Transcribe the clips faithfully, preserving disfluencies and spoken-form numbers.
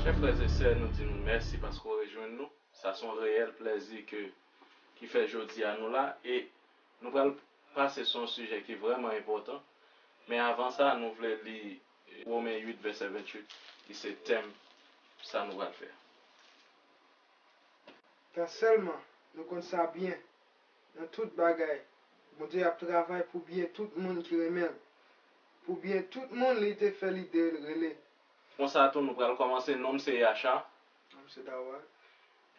Chè frè e sè, nou di nou mèsi paske w rejwenn nou. Sa se yon reyèl plèzi ke, ki fè jodi a nou la. E nou pral pase sou yon sijè ki vrèman enpòtan. Men avan sa, nou vle li Women uit, vèsè venntuit, ki se tèm sa nou pral fè a. Tan sèlman, nou konn sa byen, nan tout bagay, Bondye ap travay pou byen tout moun ki renmen l, pou byen tout moun li te fè li de rele. Konsa tou, nou pral kòmanse, non m se Yacha. Non m se Dawal.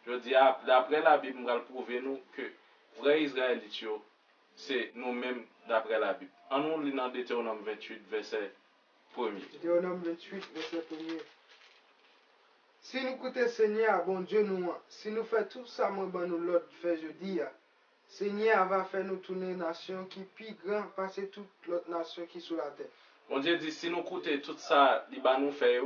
Jodi a, daprè Labib, m pral pwouve nou ke vrè Izrayelit yo, se nou menm daprè Labib. Ann nou li nan Detewonòm venntuit, vèsè premye. Detewonòm venntuit, vèsè premye. Si nou koute Senyè a, Bondye nou an, si nou fè tout sa mwen ban nou lòd fè jodi a, Senyè a va fè nou tounen nasyon ki pi gran pase tout lòt nasyon ki sou latè. Bondye di, si nou koute tout sa li ba nou fè yo,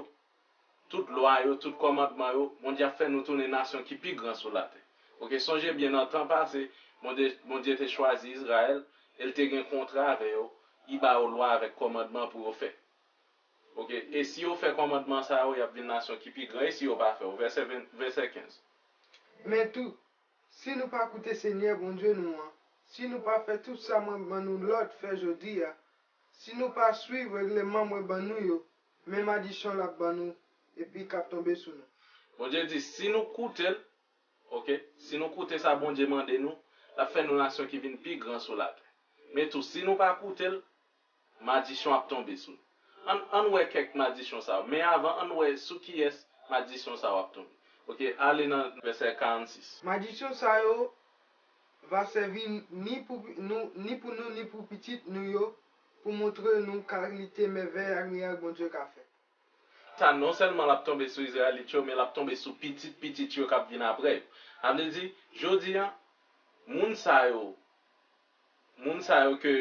tout lwa yo, tout kòmandman yo, Bondye ap fè nou tounen nasyon ki pi gran sou latè. Oke, sonje byen nan tan pase, Bondye, Bondye te chwazi Izrayèl, e l te gen kontra avè yo, li ba yo lwa avèk kòmandman pou yo fè. Oke, e si yo fè kòmandman sa yo, y ap vin nasyon ki pi gran, e si yo pa fè yo? Vèsè ven, vèsè kenz. Men tou, si nou pa koute Senyè Bondye nou an, si nou pa fè tout sa mwen ban nou lòd fè jodi a, si nou pa swiv regleman mwen ban nou yo, men madichon l ap ban nou epi k ap tonbe sou nou. Bondye di, si nou koute l, oke, si nou koute sa Bondye mande nou, l ap fè nou nasyon ki vin pi gran sou latè. Men tou, si nou pa koute l, madichon ap tonbe sou nou. Ann, ann wè kèk madichon sa yo. Men avan, ann wè sou kiyès madichon sa yo ap tonbe. Oke, ale nan vèsè karannsis. Madichon sa yo va sèvi ni pou nou, ni pou nou, ni pou pitit nou yo, pou montre nou kalite mèvèy ak mirak Bondye ka fè. Sa non sèlman l ap tonbe sou Izrayelit yo, men l ap tonbe sou pitit pitit yo k ap vin apre yo. Sa vle di, jodi a, moun sa yo, moun sa yo ke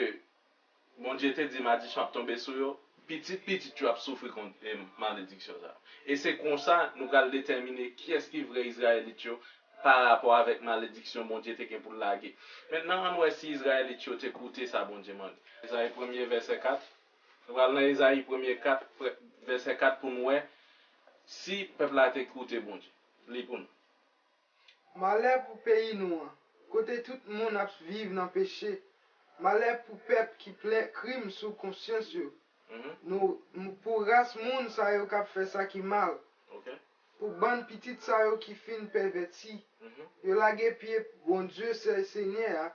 Bondye te di madichon ap tonbe sou yo, pitit pitit yo ap soufri kont, e, malediksyon sa yo. E se konsa nou pral detèmine kiyès ki vrè Izrayelit yo parapò avèk malediksyon Bondye te gen pou l lage. Mentnan, ann wè si Izrayelit yo te koute sa Bondye mande. Ezayi premye, vèsè kat. Nou pral nan Ezayi premye kat, vèsè kat pou n wè si pèp la te koute Bondye. Li pou nou. Malè pou peyi nou an, kote tout moun ap viv nan peche. Malè pou pèp ki plen krim sou konsyans yo. Nou, pou ras moun sa yo k ap fè sa ki mal. Pou bann pitit sa yo ki fin pèvèti. Yo lage pye Bondye Senyè a.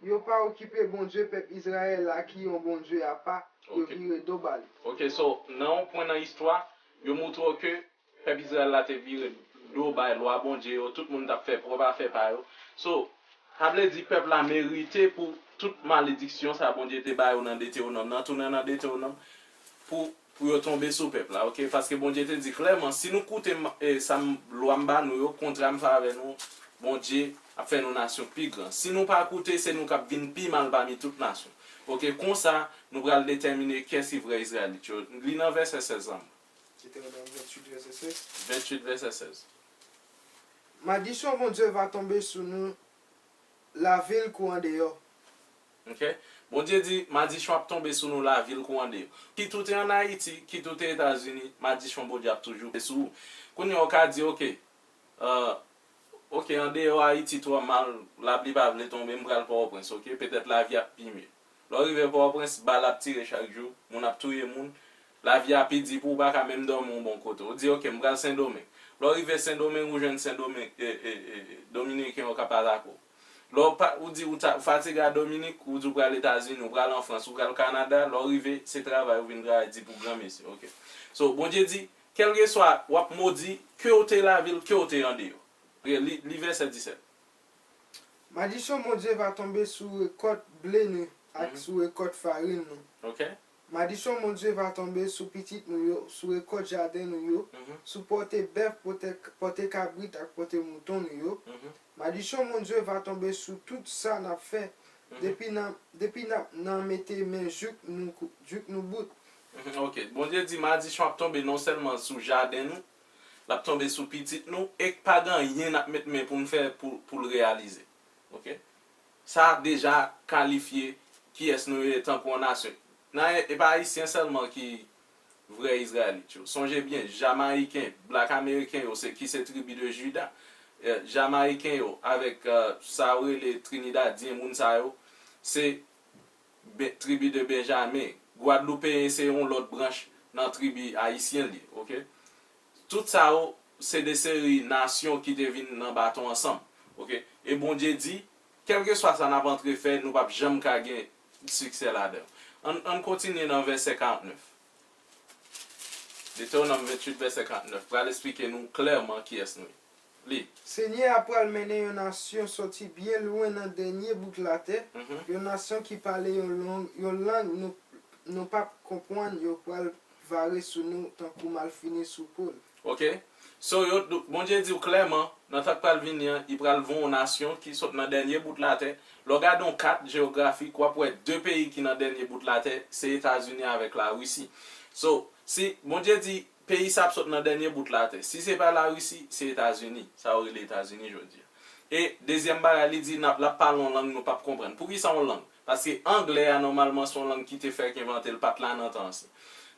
Yo pa okipe Bondye pèp Izrayèl la ki yon Bondye apa. Yo vire do ba li. Oke, so, nan yon pwen nan istwa, yo moutre w ke pèp Izrayèl la te vire do bay lwa Bondye yo, tout moun t ap fè pwòp afè pa yo. So, sa vle di pèp la merite pou tout malediksyon sa Bondye te ba yo nan Detewonòm nan, tounen nan Detewonòm, pou, pou yo tonbe sou pèp la, oke? Paske Bondye te di klèman, si nou koute m, e, sa m, lwa m ba nou yo, kontra m fè avè nou, Bondye ap fè nou nasyon pi gran. Si nou pa koute, se nou k ap vin pi mal pami tout nasyon. Oke, konsa, nou pral detèmine kiyès ki vrè Izrayelit yo. Li nan vèsè sèz lan. Detewonòm venntuit, vèsè sèz. Venntuit, vèsè sèz. Madichon Bondye va tonbe sou nou, lavil kou andeyò. Oke? Bondye di, madichon ap tonbe sou nou, lavil kou andeyò. Kit ou te ann Ayiti, kit ou te Etazini, madichon Bondye ap toujou sou ou. Kounye a, ou ka di, oke, euh, oke, andeyò Ayiti twò mal, lapli pa vle tonbe, m pral Pòtoprens, oke? Petèt lavi ap pi mye. Lè w rive Pòtoprens, bal ap tire chak jou, moun ap touye moun, lavi a pi di pou w, ou pa ka menm dòmi yon bon kote. Ou di, oke, m pral Sendomeng. Lè w rive Sendomeng, ou jwenn Sendomeng, e, e, e, Dominiken yo k ap atake w. Lè w pa, ou di ou ta, ou fatige a Dominik, ou di w pral Etazini, ou pral an Frans, ou pral Kanada, lè w rive, se travay ou vin travay, di pou granmesi, oke. So, Bondye di, kèlkeswa w ap modi, ke w te lavil, ke w te andeyò. Li, li vèsè disèt. Madichon Bondye va tonbe sou rekòt ble nou ak sou rekòt farin nou. Madichon Bondye va tonbe sou pitit nou yo, sou rekòt jaden nou yo, sou pòte bèf, pòte, pòte kabrit ak pòte mouton nou yo. Madichon Bondye va tonbe sou tout sa n ap fè, depi nan, depi n ap nan mete men jouk nou, jouk nou bout. Mhm, ok. Bondye di madichon ap tonbe non sèlman sou jaden nou, l ap tonbe sou pitit nou, e k pa gen anyen n ap met men pou n fè pou, pou l reyalize. Ok? Sa deja kalifye kiyès nou ye tankou yon nasyon. Nan, e pa Ayisyen sèlman ki, vrè Izrayelit yo. Sonje byen, Jamayiken, Black American yo, se ki se tribi de Jida. Eh, Jamayiken yo, avèk, eh, sa yo rele Trinidadyen, moun sa yo, se Be-, tribi de Benjamen. Gwadloupeyen se yon lòt branch nan tribi ayisyen li, oke? Tout sa yo, se de seri nasyon ki te vin nan bato ansanm, oke? E Bondye di, kèlkeswa sa n ap antre fè, nou p ap janm ka gen siksè ladan l. Ann, ann kontinye nan vèsè karannèf. Detewonòm venntuit, vèsè karannèf, pral esplike nou klèman kiyès nou ye. Li. Senyè a pral mennen yon nasyon sòti byen lwen nan dènye bout latè, mhm, yon nasyon ki pale yon long, yon lang nou, nou p ap konprann, yo pral vare sou nou tankou malfini sou poul. Oke? So, yo, Bondye di w klèman, nan tan k pral vini an, li pral voye yon nasyon ki sot nan dènye bout latè. Lè w gade yon kat jewografik, w ap wè de peyi ki nan dènye bout latè, se Etazini avèk Larisi. So, si Bondye di, peyi sa ap sot nan dènye bout latè. Si se pa Larisi, se Etazini. Sa yo rele Etazini jodi a. E dezyèm bagay, li di n ap, l ap pale yon lang nou p ap konprann. Poukisa yon lang? Paske anglè a, nòmalman, se yon lang ki te fèk envante, l pa t la nan tan ansyen.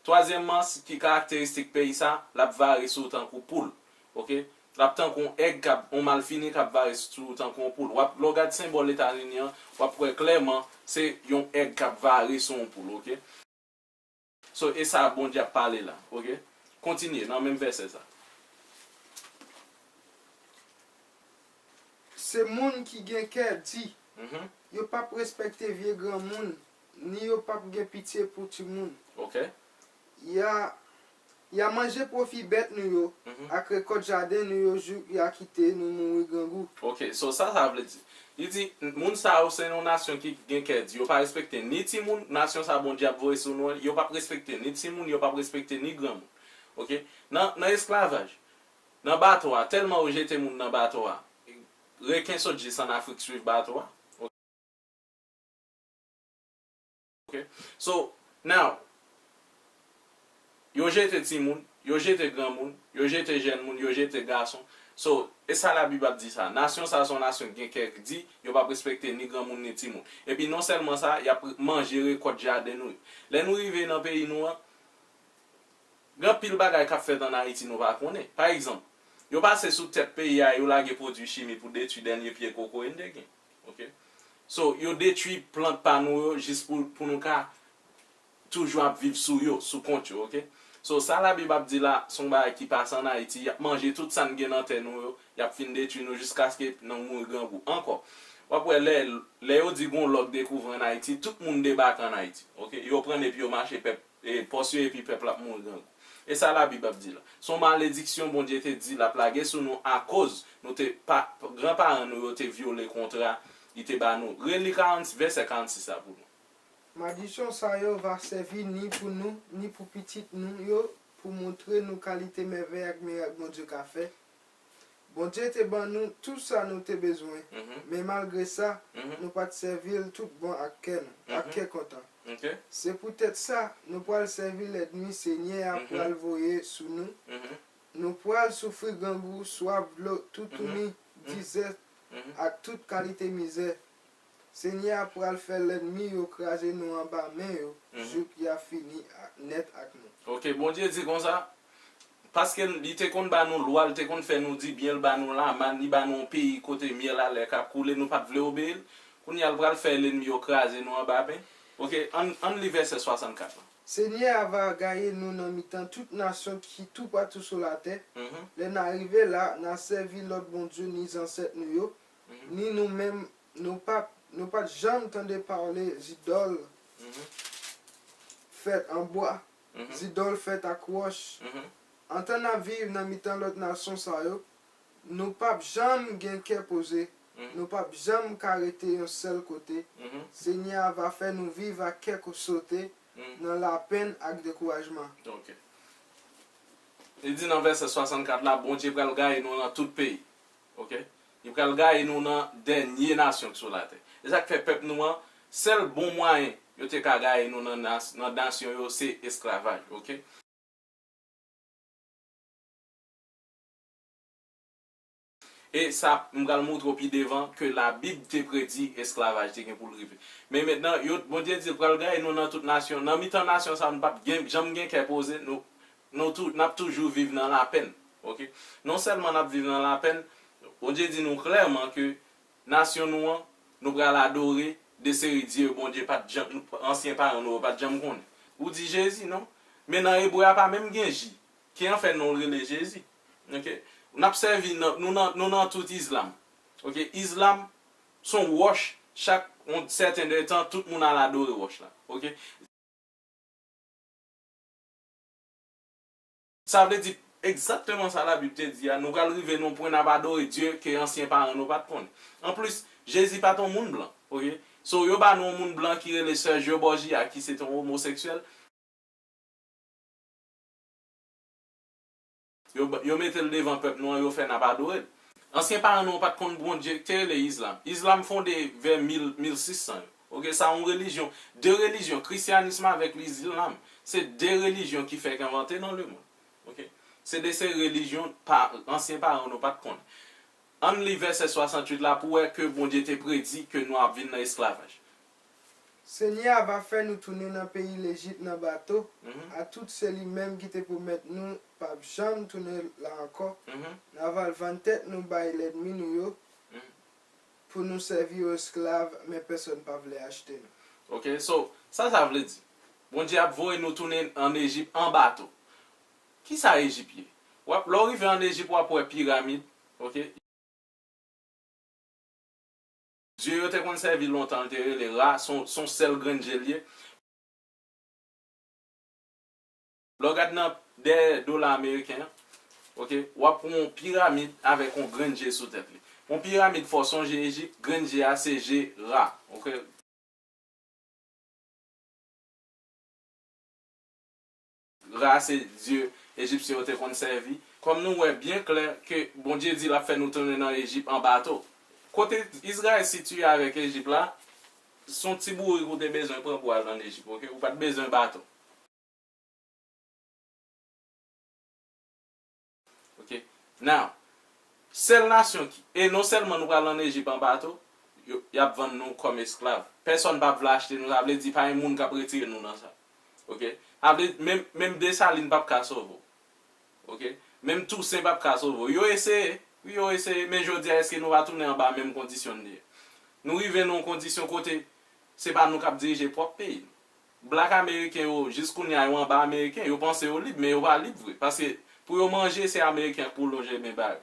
Twazyèmman, s-, ki karakteristik peyi sa, l ap vare sou w tankou poul. Oke? L ap tankou yon èg k ap, yon malfini k ap vare sou w tankou yon poul. W ap, lè w gad senbòl Etazini an, w ap wè klèman, se yon èg k ap vare sou yon poul, oke? So, e sa Bondye ap pale la, oke? Kontinye nan menm vèsè sa. Se moun ki gen kè di. Mhm. Yo p ap respekte vye granmoun, ni yo p ap gen pitye pou timoun. Oke. Y a, y a manje pwofi bèt nou yo, mhm, ak rekòt jaden nou yo jouk y a kite nou mouri grangou. Oke, so sa sa vle di? Li di, moun sa yo se yon nasyon ki gen kè di. Yo pa respekte ni timoun, nasyon sa Bondye ap voye sou nou an, yo p ap respekte ni timoun, yo p ap respekte ni granmoun. Oke? Nan, nan esklavaj, nan bato a, tèlman yo jete moun nan bato a, reken sot jis ann Afrik swiv bato a. Oke? So, now, yo jete timoun, yo jete granmoun, yo jete jèn moun, yo jete gason. So, e sa Labib ap di sa. Nasyon sa a se yon nasyon ki gen kè di, yo p ap respekte ni granmoun ni timoun. Epi non sèlman sa, y ap manje rekòt jaden nou yo. Lè nou rive nan peyi nou an, gen anpil bagay k ap fèt ann Ayiti nou pa konnen. Pa egzanp, yo pase sou tèt peyi a, yo lage pwodui chimik pou detwi dènye pye kokoye n te gen. Oke? So, yo detwi plant pa nou yo jis pou, pou nou ka toujou ap viv sou yo, sou kont yo, oke? So, sa Labib ap di la, se yon bagay ki pase ann Ayiti, y ap manje tout sa n gen nan tè nou yo, y ap fin detwi nou jiskaske nou mouri grangou. Ankò, w ap wè lè, lè yo di gon lò k dekouvri ann Ayiti, tout moun debake ann Ayiti, oke? Yo pran l epi yo mache pèp, e, pòs yo epi pèp la ap mouri grangou. E sa Labib ap di la. Se yon malediksyon Bondye te di l ap lage sou nou akoz nou te pa, granparan nou yo te vyole kontra li te ba nou. Reli karant, vèsè karannsis la pou nou. Madiksyon sa yo va sèvi ni pou nou, ni pou pitit nou yo, pou montre nou kalite mèvèy ak mirak Bondye ka fè. Bondye te ban nou tout sa nou te bezwen, mhm, men malgre sa, mhm, nou pa t sèvi l tout bon ak kè nou, ak, mhm, kè kontan. Oke. Se poutèt sa, nou pral sèvi lènmi Senyè a, mhm, pral voye sou nou. Mhm. Nou pral soufri grangou, swaf dlo, toutouni, mhm, dizè, mhm, ak tout kalite mizè. Senyè a pral fè lènmi yo kraze nou anba men yo, mhm, jouk y a fini a-, nèt ak nou. Oke, Bondye di konsa, paske li te konn ba nou lwa, li te konn fè nou di byen, li ba nou lamàn, li ba nou yon peyi kote myèl a lè k ap koule, nou pa t vle obeyi l. Kounye a, l pral fè lènmi yo kraze nou anba men. Oke, ann, ann li vèsè swasannkat la. Senyè a va gaye nou nan mitan tout nasyon ki toupatou sou latè. Mhm. Lè n a rive la, n a sèvi lòt bondye ni zansèt nou yo, mhm, ni nou menm, nou pa, nou pa t janm tande pale zidòl, mhm, fèt an bwa, mhm, zidòl fèt ak wòch. Mhm. Antan n ap viv nan mitan lòt nasyon sa yo, nou p ap janm gen kè poze, mhm, nou p ap janm ka rete yon sèl kote. Mhm. Senyè a va fè nou viv ak kè sote, mhm, nan lapenn ak dekourajman. Oke. Li di nan vèsè swasannkat la, Bondye pral gaye nou nan tout peyi. Oke? Li pral gaye nou nan dènye nasyon ki sou latè. E sa k fè pèp nou an, sèl bon mwayen yo te ka gaye nou nan nas-, nan nasyon yo, se esklavaj. Oke? E sa, m pral montre w pi devan ke Labib te predi esklavaj te gen pou l rive. Men mentnan, yo, Bondye di l pral gaye nou nan tout nasyon. Nan mitan nasyon sa, nou p ap gen, janm gen kè poze, nou, nou tou, n ap toujou viv nan lapenn. Oke? Non sèlman n ap viv nan lapenn, Bondye di nou klèman ke nasyon nou an, nou pral adore de seri dye Bondye pa t janm, ansyen paran nou yo pa t janm konnen. Ou di Jezi, non? Men nan ebre a pa menm gen J. Ki an fè non l rele Jezi. Oke? N ap sèvi nan, nou nan, nou nan tout Islam. Oke? Islam, se yon wòch, chak yon sèten de tan, tout moun al adore wòch la. Oke? Sa vle di egzakteman sa Labib te di a, nou pral rive nan yon pwen n ap adore Dye ke ansyen paran nou pa t konnen. Anplis, Jezi pa t yon moun blan, oke? So, yo ba nou yon moun blan ki rele Sergio Borgia, ki se te yon omoseksyèl. Yo, yo mete l devan pèp nou an, yo fè n ap adore l. Ansyen paran nou an pa t konn Bondye, te rele Islam. Islam fonde vè mil, mil sis san yo. Oke, sa yon relijyon, de relijyon, Krisyanism avèk Islam, se de relijyon ki fèk envante nan lemonn. Oke? Se de se relijyon pa, ansyen paran nou pa t konnen. Ann li vèsè swasanntuit la pou wè ke Bondye te predi ke nou ap vin nan esklavaj. Senyè a va fè nou tounen nan peyi Lejip nan bato, mhm, a tout se li menm ki te pwomèt nou p ap janm tounen la ankò. Mhm. N a va vann tèt nou bay lènmi nou yo, mhm, pou nou sèvi yo esklav, men pèsonn pa vle achte nou. Oke, so, sa sa vle di? Bondye ap voye nou tounen ann Ejip an bato. Kisa Ejip ye? W ap, lè w rive ann Ejip, w ap wè piramid, oke? Dye yo te konn sèvi lontan, l te rele Ra, se yon, se yon sèl grenn je l ye. Lè w gad nan dèyè dola ameriken an, oke, w ap wè yon piramid avèk yon grenn je sou tèt li. Yon piramid, fò w sonje Ejip, grenn je a se je Ra, oke. Ra se dye ejipsyen yo te konn sèvi. Kòm nou wè byen klè ke Bondye di l ap fè nou tounen nan Ejip an bato. Kote Izrayèl sitiye avèk Ejip la, se yon ti bourik ou te bezwen pran pou al ann Ejip, oke? Ou pa t bezwen bato. Oke? Now, sèl nasyon ki, e non sèlman nou pral ann Ejip an bato, yo, y ap vann nou kòm esklav. Pèsonn p ap vle achte nou, sa vle di pa gen moun k ap retire nou nan sa. Oke? Sa vle, menm, menm Desalin p ap ka sove w. Oke? Menm Tousen p ap ka sove w. Yo eseye, wi, yo eseye, men jodi a, èske nou pa tounen anba menm kondisyon n te ye? Nou rive nan yon kondisyon kote se pa nou k ap dirije pwòp peyi nou. Blak ameriken yo, jis kounye a, yo anba ameriken, yo panse yo lib, men yo pa lib vre. Paske pou yo manje, se ameriken k pou lonje men ba yo.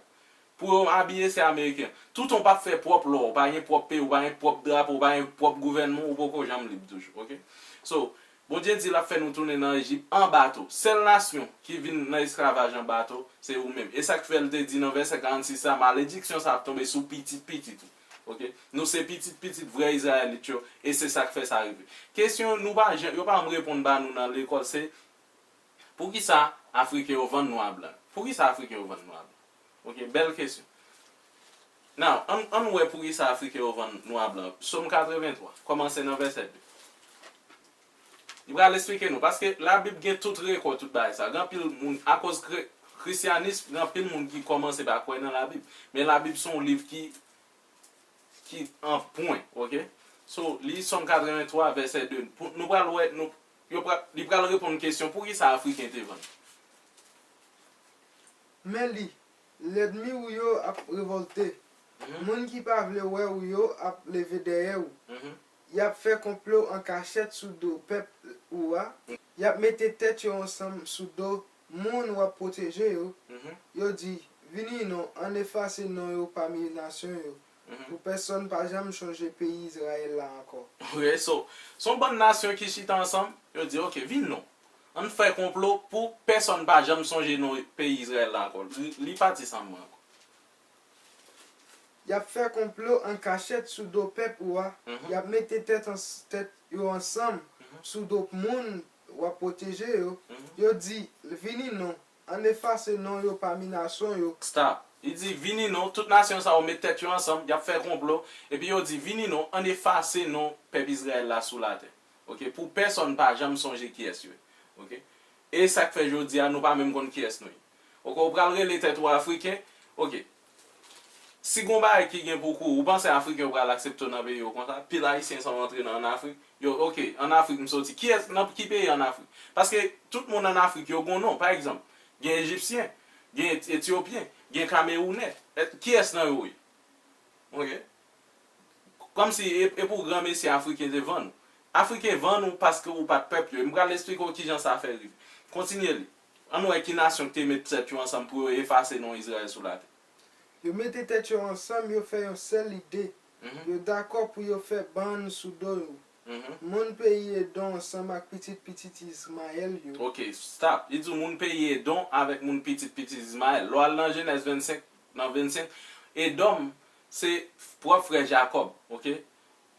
Pou yo abiye, se ameriken. Toutan w p ap fè pwòp lwa w, w pa gen pwòp peyi, w pa gen pwòp drapo, w pa gen pwòp gouvènman, ou poko janm lib toujou, oke? So, Bondye di l ap fè nou tounen nan Ejip an bato. Sèl nasyon ki vin nan esklavaj an bato, se ou menm. E sa k fè l te di nan vèsè karannsis la, malediksyon sa ap tonbe sou pitit pitit ou. Oke? Nou se pitit pitit vrè Izrayelit yo, e se sa k fè sa rive. Kesyon nou pa jan-, yo pa janm reponn ba nou nan lekòl, se poukisa Afriken yo vann nwa blan? Poukisa Afriken yo vann nwa blan? Oke, bèl kesyon. Now, ann, ann wè poukisa Afriken yo vann nwa blan. Sòm katrevenntwa, kòmanse nan vèsè de. Li pral esplike nou, paske Labib gen tout rekò, tout bagay sa. Gen anpil moun, akoz kre-, Krisyanis, gen anpil moun ki kòmanse pa kwè nan Labib. Men Labib se yon liv ki, ki an pwen, oke? So, li Sòm katrevenntwa, vèsè de. Pou, nou pral wè, nou, yo pra-, li pral reponn kesyon, poukisa Afriken te vann? Men li, lènmi w yo ap revòlte. Mhm. Moun ki pa vle wè w yo ap leve dèyè w. Mhm. Y ap fè konplo an kachèt sou do pèp ou a. Y ap mete tèt yo ansanm sou do moun w ap pwoteje yo. Mhm. Yo di, vini non, ann efase non yo pami nasyon yo, mhm, pou pèsonn pa janm chonje peyi Izrayèl la ankò. Oke, so, se yon bann nasyon ki chita ansanm, yo di, oke, vin non. Ann fè konplo pou pèsonn pa janm sonje non peyi Izrayèl la ankò. Li, li pati san mwen ankò. Y ap fè konplo an kachèt sou do pèp ou a. Mhm. Y ap mete tèt ans-, tèt yo ansanm, mhm, sou do moun w ap pwoteje yo. Mhm. Yo di, vini non, ann efase non yo pami nasyon yo. Stop. Li di, vini non, tout nasyon sa yo met tèt yo ansanm, y ap fè konplo, epi yo di, vini non, ann efase non pèp Izrayèl la sou latè. Oke, pou pèsonn pa janm sonje kiyès yo ye. Oke? E sa k fè jodi a, nou pa menm konn kiyès nou ye. Oke, ou pral rele tèt ou Afriken. Oke. Si gon bagay ki gen pou kouri, ou panse Afriken yo pral aksepte w nan peyi yo konsa? Pil Ayisyen sa w antre nan, ann Afrik. Yo, oke, ann Afrik m soti. Kiyès, nan ki peyi ann Afrik? Paske tout moun ann Afrik yo gon non. Pa egzanp, gen Ejipsyen, gen Et-, Etyopyen, gen Kamewounè. E, kiyès nan yo ye? Oke. Kòmsi e, e pou granmesi Afriken te vann ou. Afriken vann ou paske ou pa t pèp yo. E m pral esplike w kijan sa fè rive. Kontinye li. Ann wè ki nasyon ki te met tèt yo ansanm pou yo efase non Izrayèl sou latè. Yo mete tèt yo ansanm, yo fè yon sèl ide. Mhm. Yo dakò pou yo fè bann sou do yo. Mhm. Moun peyi Edon ansanm ak pitit pitit Izmayèl yo. Ok, stop. Li di w moun peyi Edon avèk moun pitit pitit Izmayèl. Lè w al nan Jenèz vennsenk, nan vennsenk, Edòm se pwòp frè Jakòb, ok?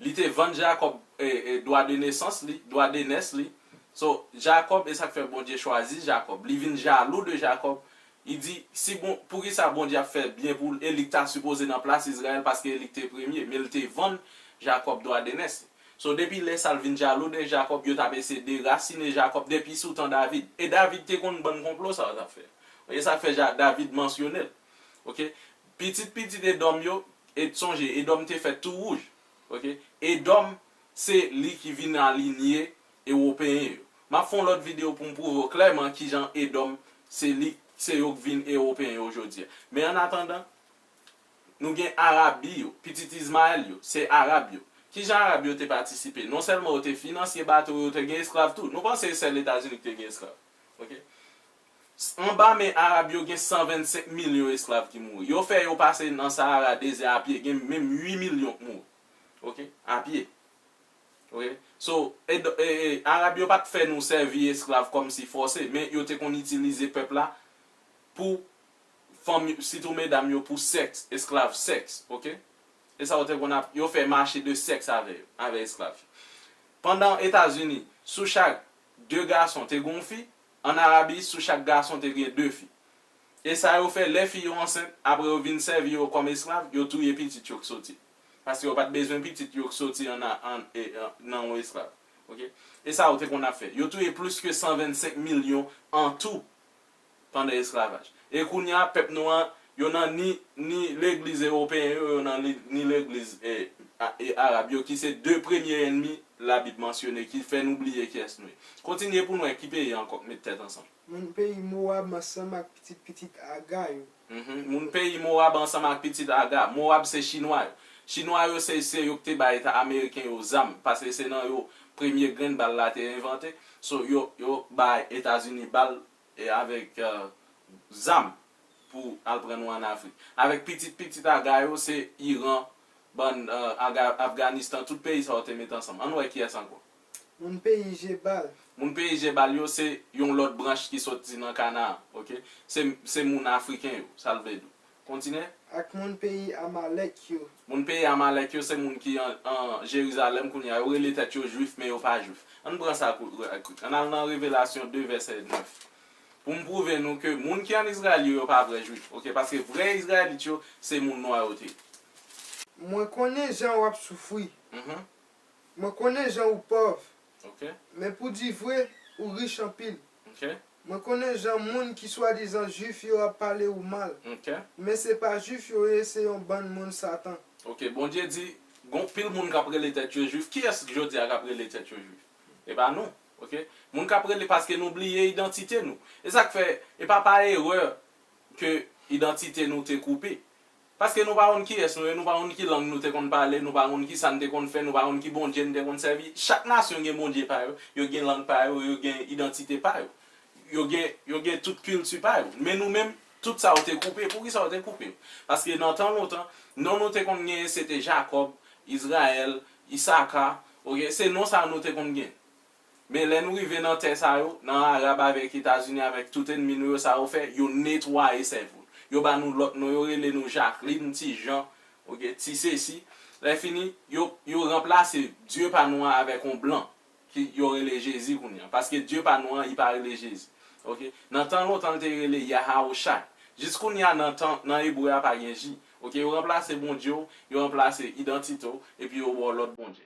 Li te vann Jakòb, e, e, dwa de nesans li, dwa de nès li. So, Jakòb, e sa k fè Bondye chwazi Jakòb. Li vin jalou de Jakòb. Li di, si bon, poukisa Bondye ap fè byen pou l, e li k ta sipoze nan plas Izrayèl, paske e li k te premye, men l te vann Jakòb dwa de nès li. So, depi lè sa, l vin jalou de Jakòb, yo t ap eseye derasine Jakòb depi sou tan David. E David te konn bann konplo sa yo t ap fè. E sa k fè Ja-, David mansyone l. Ok? Pitit pitit Edòm yo, e sonje, Edòm te fèt tou wouj. Ok? Edòm, se li ki vin a linye Ewopeyen yo. M ap fè yon lòt videyo pou m pwouve w klèman kijan Edòm, se li, se yo k vin Ewopeyen yo jodi a. Men annatandan, nou gen Arabi yo, pitit Izmayèl yo, se Arab yo. Kijan Arab yo te patisipe? Non sèlman yo te finansye bato yo, yo te gen esklav tou. Nou panse se sèl Etazini ki te gen esklav. Ok? S-, anba men Arab yo gen san vennsenk milyon esklav ki mouri. Yo fè yo pase nan Sahara dezè a pye, gen menm uit milyon k mouri. Ok? A pye. Ok? So, e, e, e, Arab yo pa t fè nou sèvi esklav kòmsi fòse, men yo te konn itilize pèp la pou fanm, sitou medam yo, pou sèks, esklav sèks, ok? E sa yo te konn ap, yo fè mache de sèks avè yo, avè esklav yo. Pandan Etazini, sou chak de gason te gen yon fi, ann Arabi, sou chak gason te gen de fi. E sa yo fè, lè fi yo ansent, apre yo vin sèvi yo kòm esklav, yo touye pitit yo k soti. Paske yo pa t bezwen pitit yo k soti ann, ann, e, an, nan yon esklav. Ok? E sa yo te konn ap fè. Yo touye plis ke san vennsenk milyon an tou pandan esklavaj. E kounye a, pèp nou an, yo nan ni, ni legliz ewopeyen yo, yo nan li, ni legliz, e, a, e arab yo, ki se de premye ènmi Labib mansyone, ki fè nou bliye kiyès nou ye. Kontinye pou n wè ki peyi ankò k met tèt ansanm. Moun peyi Mowab ansanm ak pitit pitit Aga yo. Mhm. Moun peyi Mowab ansanm ak pitit Aga. Mowab se Chinwa yo. Chinwa yo se, se yo k te bay Eta Ameriken yo zam, paske se nan yo premye grenn bal la te envante. So, yo, yo bay Etazini bal e avèk, e, zam pou al pran nou ann Afrik. Avèk pitit pitit Aga yo, se Iran, bann, e, Aga-, Afganistan, tout peyi sa yo te met ansanm. Ann wè kiyès ankò. Moun peyi Jebal. Moun peyi Jebal yo se yon lòt branch ki soti nan Kanaan, ok? Se, se moun Afriken yo, sa l vle di. Kontinye. Ak moun peyi Amalèk yo. Moun peyi Amalèk yo se moun ki an, an Jerizalèm kounye a. Yo rele tèt yo Jwif, men yo pa Jwif. Ann pran sa kou-, kou-, ann al nan Revelasyon de, vèsè nèf. Pou m pwouve nou ke moun ki ann Izrayèl yo, yo pa vrè Jwif, ok? Paske vrè Izrayelit yo, se moun nwa yo te ye. Mwen konnen jan w ap soufri. Mhm. Mwen konnen jan ou pòv. Ok. Men pou di vre, ou rich anpil. Ok. Mwen konnen jan moun ki swadizan Jwif yo ap pale ou mal. Ok. Men se pa Jwif yo ye, se yon bann moun Satan. Ok, Bondye di, gon pil moun k ap rele tèt yo Jwif. Kiyès jodi a k ap rele tèt yo Jwif? E pa nou. Ok? Moun k ap rele paske nou bliye idantite nou. E sa k fè, e pa pa erè ke idantite nou te koupe. Paske nou pa konn kiyès nou ye, nou pa konn ki lang nou te konn pale, nou pa konn ki sa n te konn fè, nou pa konn ki Bondye n te konn sèvi. Chak nasyon gen Bondye pa yo, yo gen lang pa yo, yo gen idantite pa yo. Yo gen, yo gen tout kilti pa yo. Men nou menm, tout sa yo te koupe. Poukisa yo te koupe? Paske nan tan lontan, non nou te konn genyen se te Jakòb, Izrayèl, Isaka, ok, se non sa yo nou te konn genyen. Men lè nou rive nan tè sa yo, nan Arab avèk Etazini, avèk tout ènmi nou yo, sa yo fè, yo netwaye sèvo n. Yo ba nou lòt non, yo rele nou Jacqueline, Ti Jan, ok, Ti Sesi. Lè fini, yo, yo ranplase Dye pa nou an avèk yon blan, ki yo rele Jezi kounye a. Paske Dye pa nou an, li pa rele Jezi. Ok? Nan tan lontan, l te rele Yahawashai. Jis kounye a, nan tan, nan ebre a, pa gen J. Ok? Yo ranplase Bondye w, yo ranplase idantite w, epi yo ba w lòt Bondye.